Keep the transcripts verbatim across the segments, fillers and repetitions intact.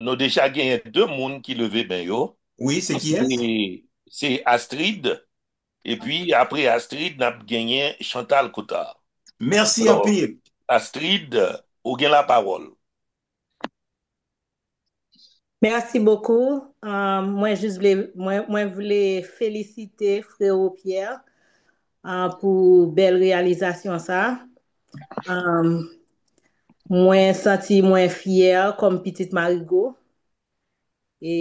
Nou deja genyen de moun ki leve men yo. Wi, se kiyès? Se, se Astrid. Epi, apre Astrid, n ap genyen Chantal Coutard. Mèsi anpil. Astrid, ou gen lapawòl. Mèsi bokou. Mwen jis vle, mwen, mwen vle felisite Frero Pierre pou bèl reyalizasyon sa. Mwen santi mwen fyè kòm pitit Marigo. E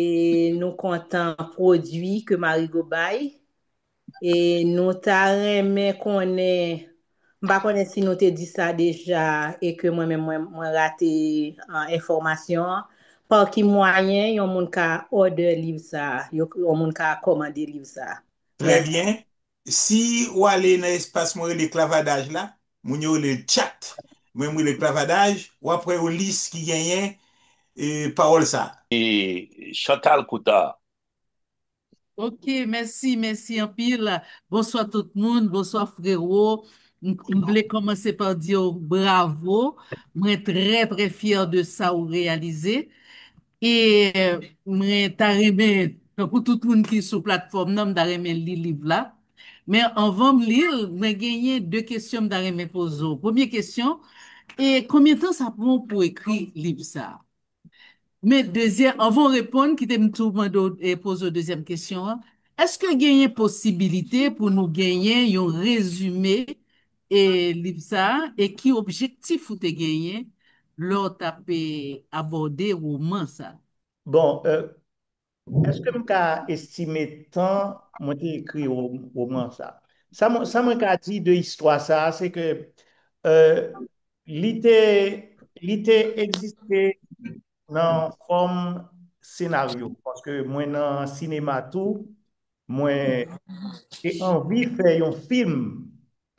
nou kontan pwodui ke Marigo bay. E nou ta renmen konnen, m pa konnen si nou te di sa deja e ke mwen menm mwen, mwen rate uh, enfòmasyon an. Pa ki mwayen yon moun ka order liv sa, yon moun ka kòmande liv sa? Trè byen. Si w ale nan espas mwen rele Klavadaj la, moun yo rele l chat, mwen m rele l Klavadaj, w ap wè yon lis ki genyen e, pawòl sa. E Chantal Coutard. Ok, mèsi, mèsi anpil. Bonswa tout moun, bonswa Frero. M vle kòmanse pa di w bravo. Mwen trè, trè fyè de sa ou reyalize. E mwen ta renmen, tankou tout moun ki sou platfòm nan, m ta renmen li liv la. Men anvan m li l, mwen genyen de kesyon m ta renmen poze w. Premye kesyon, e konbyen tan sa pran w pou ekri liv sa a? Men dezyèm, anvan w reponn, kite m tou mande w e poze w dezyèm kesyon an. Èske genyen posibilite pou nou genyen yon rezime e liv sa a e ki objektif ou te genyen lè w t ap e, abòde woman sa a? Bon, euh, èske m ka estime tan mwen te ekri woman sa a? Sa mwen, sa mwen ka di de istwa sa a, se ke euh, li te, li te egziste nan fòm senaryo, paske mwen nan sinema tou, mwen te anvi fè yon fim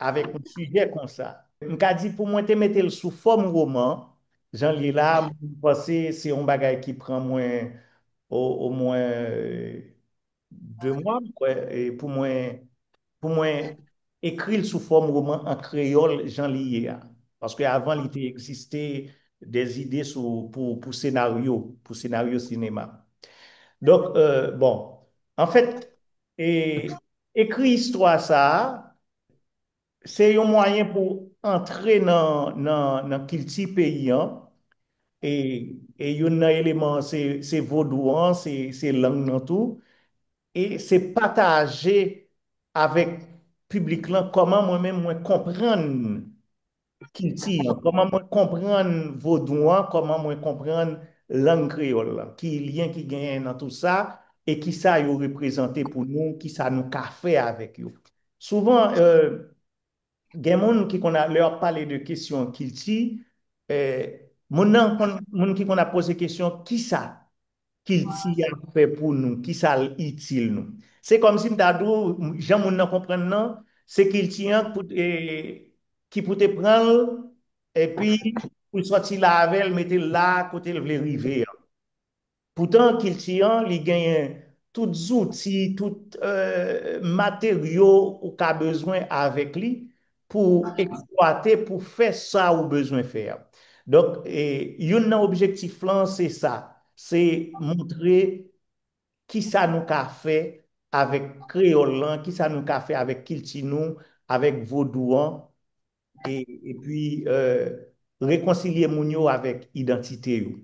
avèk yon sijè konsa. M ka di pou mwen te mete l sou fòm woman, jan l ye la, mwen panse se yon bagay ki pran mwen omwen de mwa, m kwè, pou mwen, pou mwen ekri l sou fòm woman an kreyòl jan li ye a. Paske avan li te egziste de zide sou, pou, pou senaryo, pou senaryo sinema. Donk, euh, bon, anfèt, e, ekri istwa sa a, se yon mwayen pou antre nan, nan, nan kilti peyi an. E, e youn nan eleman se, se vodou an, se, se lang nan tou. E se pataje avèk piblik lan kòman mwen menm mwen konprann kilti an, kòman mwen konprann vodou an, kòman mwen konprann lang kreyòl lan, ki lyen ki genyen nan tout sa, e kisa yo reprezante pou nou, kisa nou ka fè avèk yo. Souvan, euh, gen moun ki konn, lè w ap pale de kesyon kilti, eh, moun nan konn, moun ki konn ap poze kesyon, kisa kilti a fè pou nou, kisa l itil nou? Se kòmsi m ta di w, jan moun nan konprann nan, se kilti an pou, eh, ki pou te pran l, epi pou l sòti la avè l, mete l la kote l vle rive an. Poutan, kilti an, li genyen tout zouti, tout euh, materyo ou ka bezwen avèk li pou eksplwate, pou fè sa ou bezwen fè a. Donk, e, youn nan objektif lan, se sa, se montre kisa nou ka fè avèk kreyòl lan, kisa nou ka fè avèk kilti nou, avèk vodou an, e, epi euh, rekonsilye moun yo avèk idantite yo.